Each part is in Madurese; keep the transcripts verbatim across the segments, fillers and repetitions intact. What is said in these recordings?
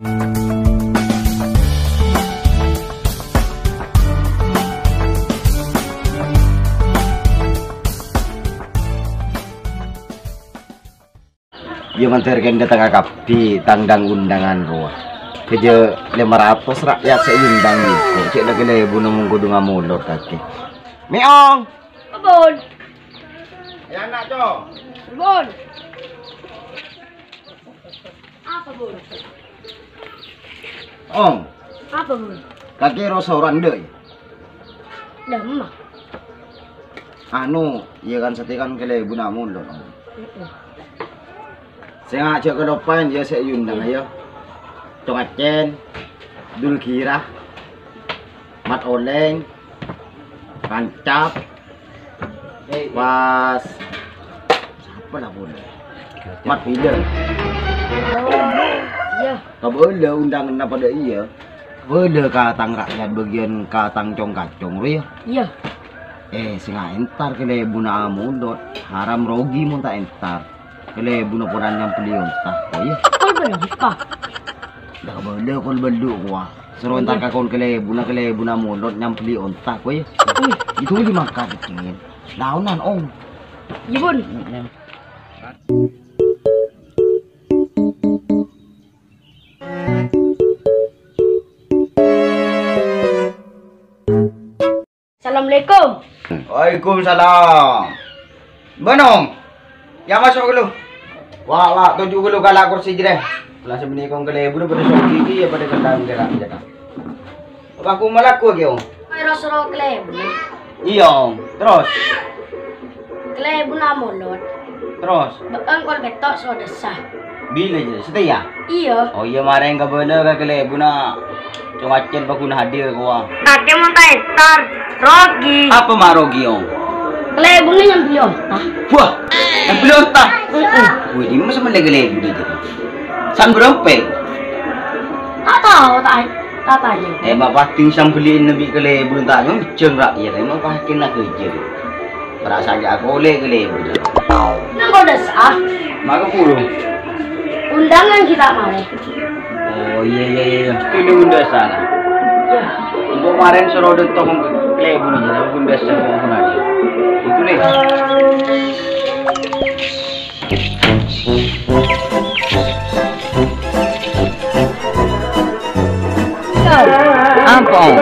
Iyâ, mandhâr kèng dâteng kabbhi tang dhâng-ondhângan rowa. Kèjhâ' lèma ratos ra'yat sè èondhâng nèko, cè' la kalèbunna mon kodhu ngamolod kakè. Mè', Ong! Apa, Bun? Yâ, ana', Cong. Bun. Apa, Bun? Ong. Apa, Bun? Kakè rosa orèng dâ', yâ? Dâ' emma. Anu, iyâ kan satèya kan kalèbunna molod, Ong. Heeh. Sènga' jhâ' kaloppaèn, yâ, sè èondhâng, yâ. Cong Acèn, Dul Ghirah, Mat Olèng, Kancap, pas sapa la polè? Mat Bilâ. Oh, iyâ. Kabâlâ ondhânganna padâ iyâ. Bâlâ ka tang ra'yat bâgiyân ka tang cong-kacong rowa, yâ? Iyâ. Eh, sènga' entar kalèbunna amolod, haram rogi mon ta' entar. Kalèbunna polana nyambelli onta, ko, yâ? Kol bârâmpa? Dâ' bâlâ kol bâllu', kowa. Soro entar ka kol kalèbunna, kalèbunna molod nyambelli onta, ko, yâ? Wih. Itu di mangkat, Cin. Laonan, Ong. Iyâ, Bun. Assalamualaikum. Waalaikumsalam. Bâ'na, Ong? Yâ, maso' ghâllu. Wa', wa', toju' ghâllu kala' korsi jârèya. La sapanèka kalèbunna padâ sogi, iyâ padâ kentang jârèya. Apa aku malaku ghi, Ong? Ayo, soro kalèbunna. Iyâ, Ong. Terros? Kalèbunna amolod. Terros? Bâ'na kol pètto' soro dâssa. Bilâ jârèya? Satèya? Iyâ. Oh iyâ, marèng kabâlâ ka kalèbunna. Cong Acèn paggun hadir, kowa. Kakè mon ta' entar, rogi. Apa ma' rogi, Ong? Kalèbunna nyambelli onta. Wah, nyambelli onta? Heeh. Wih, dimma sè mellè kalèbunna jârèya? San bârâmpa? Ta' tao, ta', ta' tanya. Eh, ma' padding sambelli'na bi' kalèbunna ta' nyonjhâng ra'yat, eh, ma' padding naghâjâ. Perasaan ghi' akolè kalèbunna. Nang kodâ sa. Ma' kapuro? Ondhângan ghi' ta' marè. Oh, iyâ, iyâ, iyâ, iyâ. Itu undang sana. Iyâ. Engko' marèn soro dântong kalèbunna jârèya, undang sana. Itu, Lè. Apa, Ong?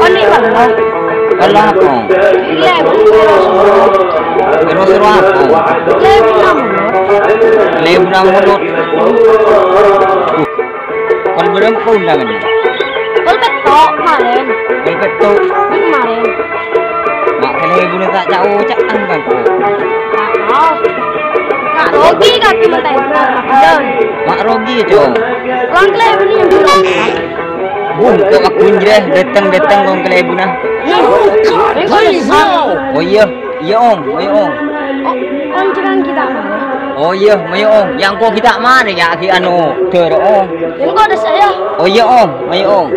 Oni, Bang. Kalau apa, Ong? Kalèbunna. Terros, terros apa, Ong? Kalèbunna amolod. Kalèbunna amolod. Kol bârâmpa ondhânganna? Kol pètto' marèn. Kol pètto'? Hmm, marèn. Ma' kalèbunna ta' ca'-oca'an, Bang, ko'. Ta' tao. Ma' rogi kakè mon ta' entar, Bang. Ma' rogi, yâ, Cong? Wong kalèbunna nyambelli. Bun, ko' kabbhi jârèya, dâteng-dâteng wong kalèbunna. Engko' dâssa. Oh, iyâ. Iyâ, Ong. Mayâ, Ong. Oh, panjhennengngan ghi' ta' marè. Oh, iyâ. Mayâ, Ong. Yâ, engko' ghi' ta' marè, yâ, ghi' anu, dârâ, Ong. Engko' dâssa, yâ. Oh, iyâ, Ong. Mayâ, Ong.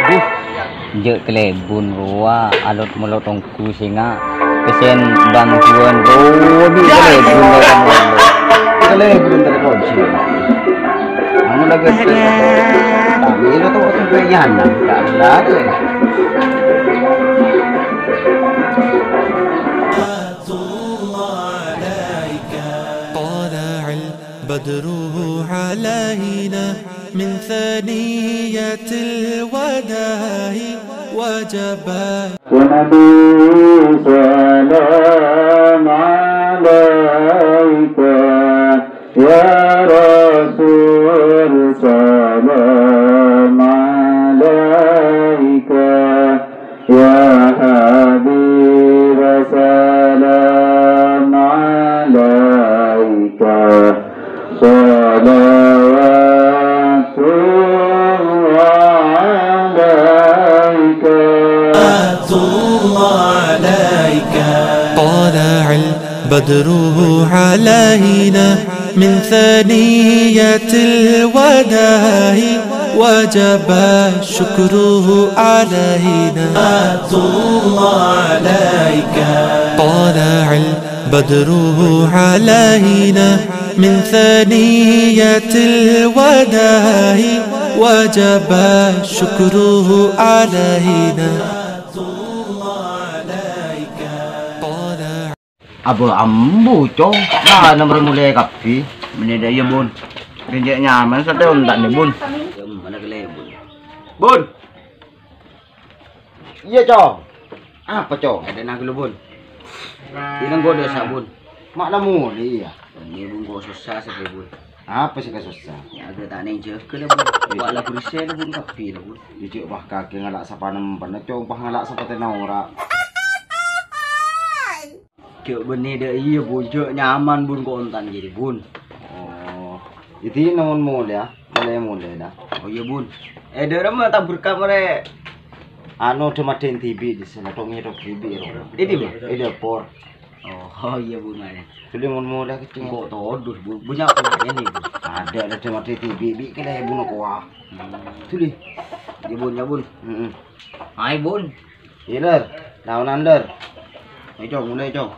Duh, jhâ' kalèbun rowa, alot-molot ongghu sènga'. Pèssèna bhândhuwân rowa bi' kalèbun rowa. Kalèbun terkunci. Anu lagi. Tapi itu tuh, tuh, kayaknya, enggak ada. طلع البدر علينا من ثنيات الوداع وجب. يا نبي سلام عليك، يا رسول سلام عليك، يا حبيب سلام عليك، صلوات الله عليك. صلوات الله عليك. طلع البدر علينا من ثنيات الوداع وجب شكره علينا. صلوات الله عليك. طلع بدره علينا من ثنيات الوداع، وجب شكره علينا. Abu ambu, Cong. Nah, nomor mulai kabbhi. Meneh dâ' iyâ, Bun. Rènjek nyaman satèya onta' nè, Bun. Mana kele, Bun? Bun. Iyâ, Cong. Apa, Cong? Ada nang lu, Bun. Bilang gua dosa, Bun. Mak namun, iyâ. Ini, Bun, kok susah sih, Bun. Apa sih kasusah? Ya, agak tak neng jaga lah, Bun. Wak lah bersih lah, Bun, kabbhi lah, Bun. Iyâ, Cong, wah, kakè ngala' sapa nempen, Cong, wah, ngala' sapa tèna ora. Jhâ' bânnè dâ' iyâ, Bun. Jhâ' nyaman, Bun, kok onta' jârèya, Bun. Oh. Iyâ, dina mon molè, yâ. Molè-molè, nah. Oh, iyâ, Bun. Eh, dâ' remma ta' berkat marè. Anu, dâ' maddhin dhibi' dissa, tong-ngètong dhibi', ro. Ini, Bun? Ini, por. Oh, oh, iyâ, Bun, ayo. Dhuli mon molè kècèng. Kok todus, Bun. Bânnya' penanya nih, Bun. Ada, ada, dâ' maddhin dhibi', bi' kèlè, Bun, kowa. Hmm. Dhuli. Iyâ, Bun, ya, Bun. Heeh. Ayo, Bun. Iyâ, Lèr. Naonan, Lèr? Ayo, Cong, mulai, Cong.